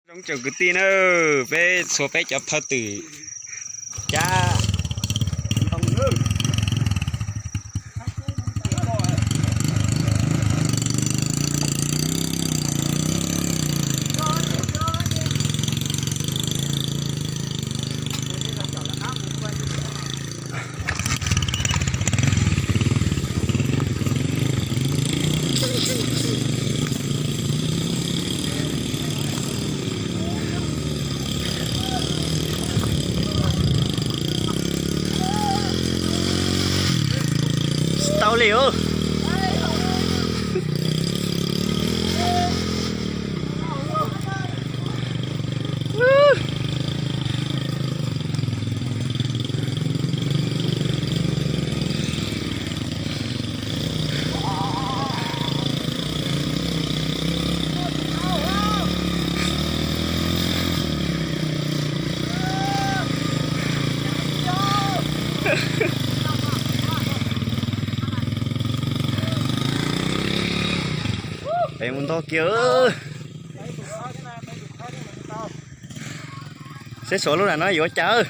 Coob tsoom kwv tij na, peb txhua peb cov phaj twm cab ntoo. Tsis tau li os. Peb mus ntog kiag. Seb suav lub nram no yuav cas.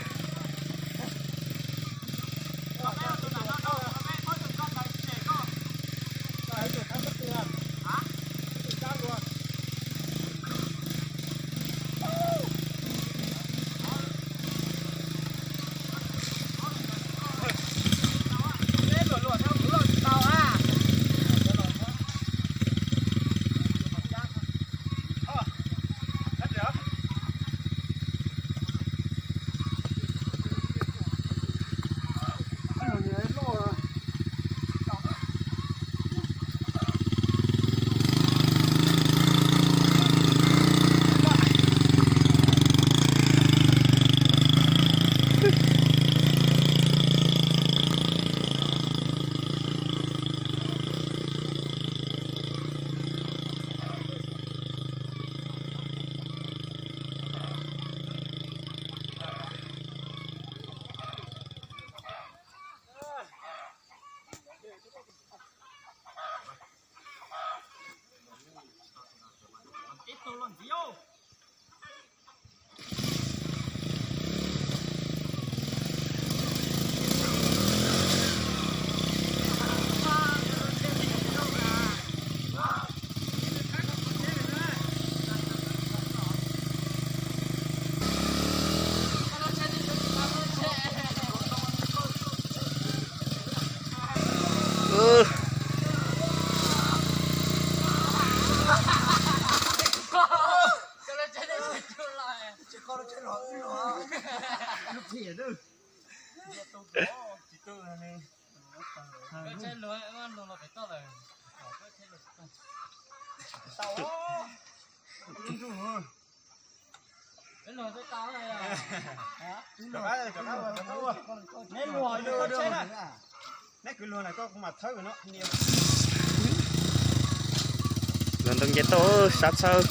Luag ntoo nce toj sab txhawb.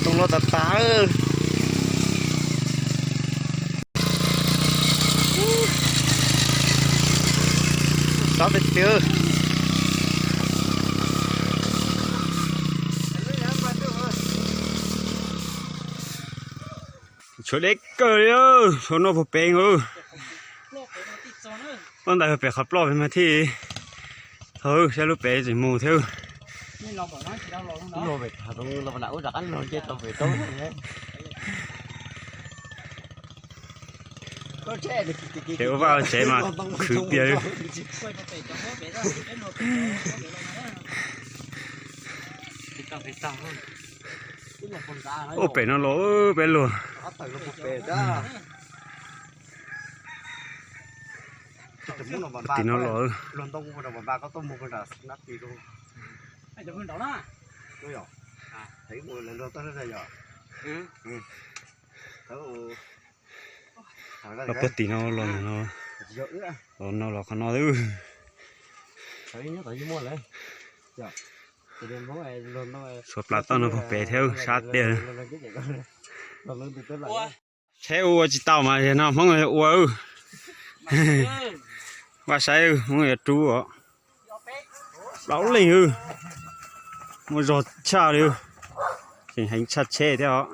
Ntoo loj tas tas. Sab tiag tiag. Tshuav deb kawg li, tshuav no puag pem. Lub ntais puag pem qhov ploj pem mas thiaj tau, saib lub pem tseem mus thiab. Ces ua vaj tsev mas khwv tiag li. Ua pem no los peb luag. Tim no los. Los puag tim no los no. Los no los qhov no xwb. Xuas plas toj no puag pem thiab sab tiag. Tsheb ua tsis tau mas no Hmoob ua. Vaj saib Hmoob yuav rub os. Plaub leeg. Muaj zog tshaj li, tseem heev tshaj tsheb thiab os.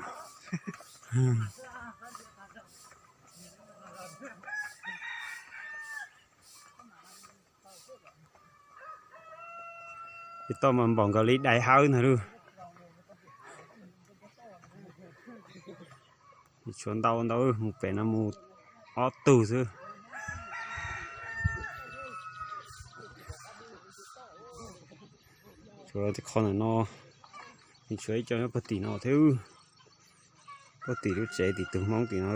Toj mas npaum nkaus li dais hawb ntag lauj. Tshuav ntau ntau, mus pem no mus ob tug xwb. Tshuav qhov ntawm no, tshuav ib co nyob puag tim no thiab, puag tim lub tsev tim tus Hmoob tim no.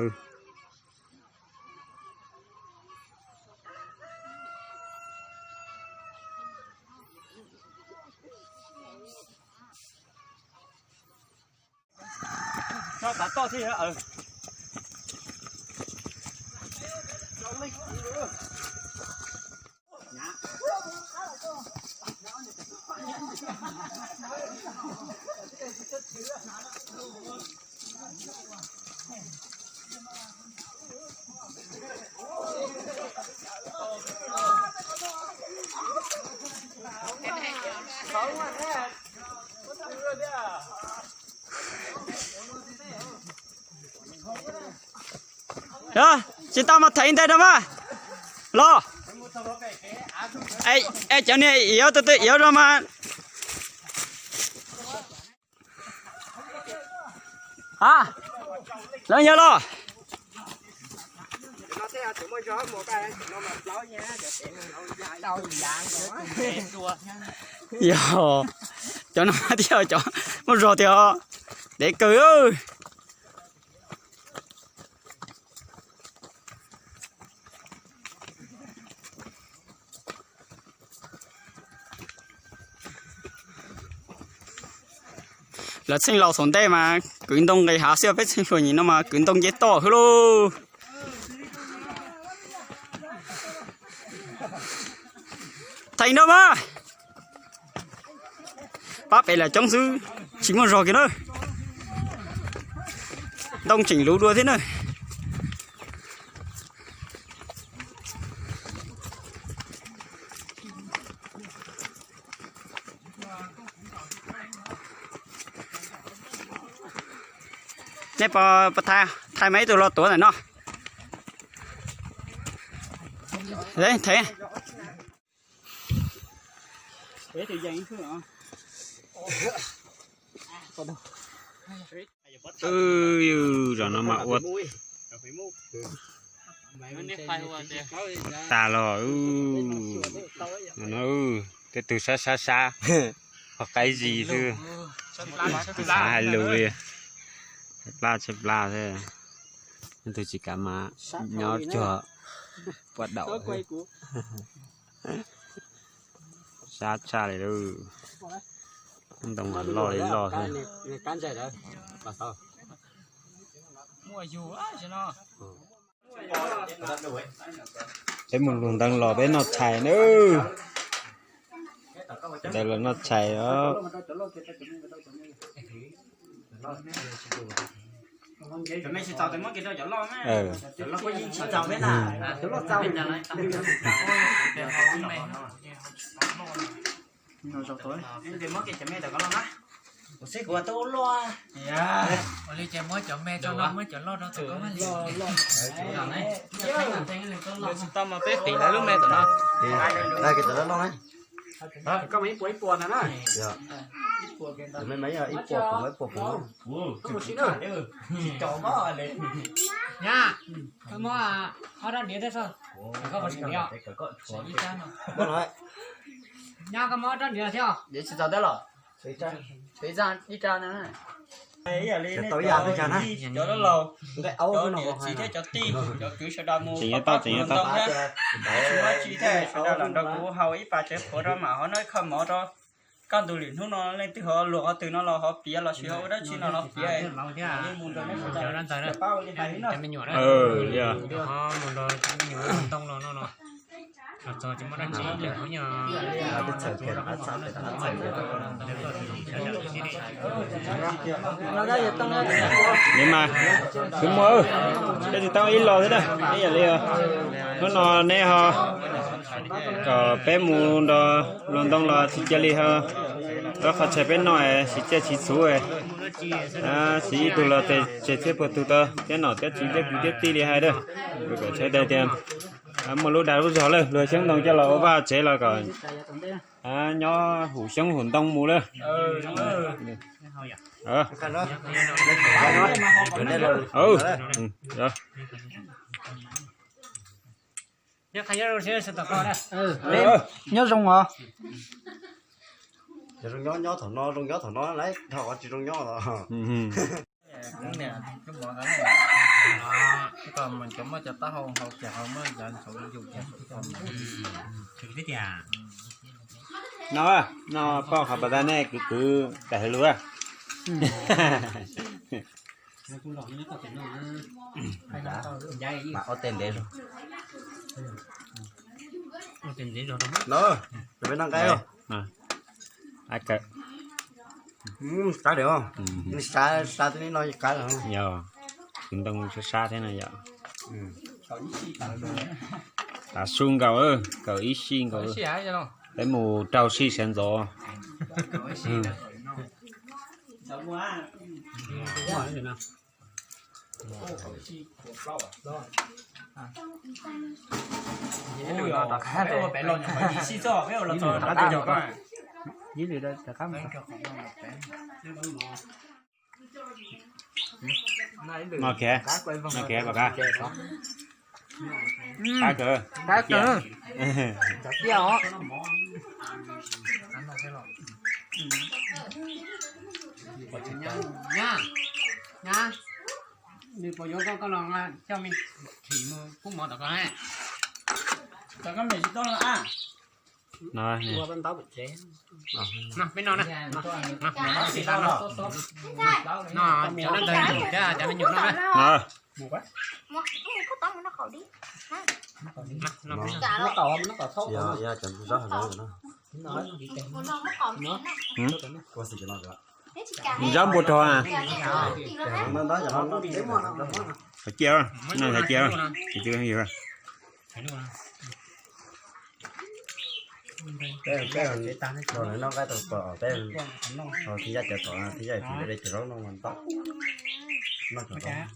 Tsis tau mas them ntej rau mas los. Es cov niag yuav tus twg yuav rau mas. A, lawv yog los. Yog, cov no thiab cov muaj zog tiag, dev kawg. Lawv txheej laus thaum ntej mas kwv ntoo nqis hav xwb, peb txheej hluas nim no mas kwv ntoo nce toj xwb lauj. Theem no mas pab pem lam coob xwb, tsis muaj zog kiag na. Ntoo tseem luv dua thiab na. Nej puas thaij mas ib tug los tuav ntawm no. Zaum no mas ua tas los, tej tug sab sab sab, qhov qaib zis xwb, xav hais lus li, tshaib plab tshaib plab xwb, leej twg tsis kam mas nyob cuag poj daum. Sab tshaj li lauj. Ntoo mas loj li loj xwb. Peb mus luag ntoo los peb noj tshais na. Ntawd los noj tshais os. Ua li ces muab cov me tso no, muab cov loj rau txog koj mas li. Tsis tau mas peb qiv lawv lub me tom no. Koj mas ib puas ib puas ntag na. Ib puas, ib puas, ib puas. Nyab, koj muab ob rab diav thiab tso, koj puas tseem diav. Nyab, koj muab ob rab diav thiab. Ib tsa na. Cov laus, cov niam txiv thiab cov tij, cov kwv sawv daws mus tseem yuav tau, tseem yuav tau. Tsis muaj tsi thiab, sawv daws los nrog kuv haus ib pas tsev qhuav rau mam ho noj ib qho mov rau. Kaj ntug lwm hnub no leej twg ho luag qhov twg no los ho piav, los sis ho ua dab tsi no los piav. Mus nrog nej sawv daws pab ua li hais li no. Ni mas, kuv muaj, peb tsis tau ib los xwb na, ib yam li hnub no neb ho kom peb mus nrog luag ntoo los tsis cia li ho Lub qhov tshais peb noj siv tsiaj siv txhuv, siv ib tug los tes tseg txhiab puag tug tau, thiab nom thiab tswv thiab kwv thiab tij li hais dab. Kom tshawb tag tias muaj lub dag lub zog lawm, luag xyoob ntoo coj los ua vaj tsev los kom nyob hum xyoob hum ntoo mus lawm. Nyob zoo os. Zoo nyob nyob thaum no, zoo nyob thaum no lawm, thaum ub tsis zoo nyob os. No, no poj qhov pas tas nej kwv kwv tas hwv lug. Mas ob teg ntev zog. Los, peb noj nqaij. Qab, sab, sab twb no qab. Yog, kwv ntoo sab sab thiab no yom. Tav su nkaus, kaum ib sij nkaus. Peb mus rau sij sawv ntxov. No kiag, no kiag pom qab. Qab kawg, qab kawg. Nws puas yuav koj, koj los coj me thim mus pub mov tom koj. Tom koj me tsis tau los a. No peb no na. No cov no ntag thiab cov me nyuam no na. Zaub npua rog na. Hais cia, no hais cia. Peb, peb, no nqaij tau pom peb, tij Yaj cov tom, tij Yaj tsis de cov zaub no mas ntau. Noj cov zaub.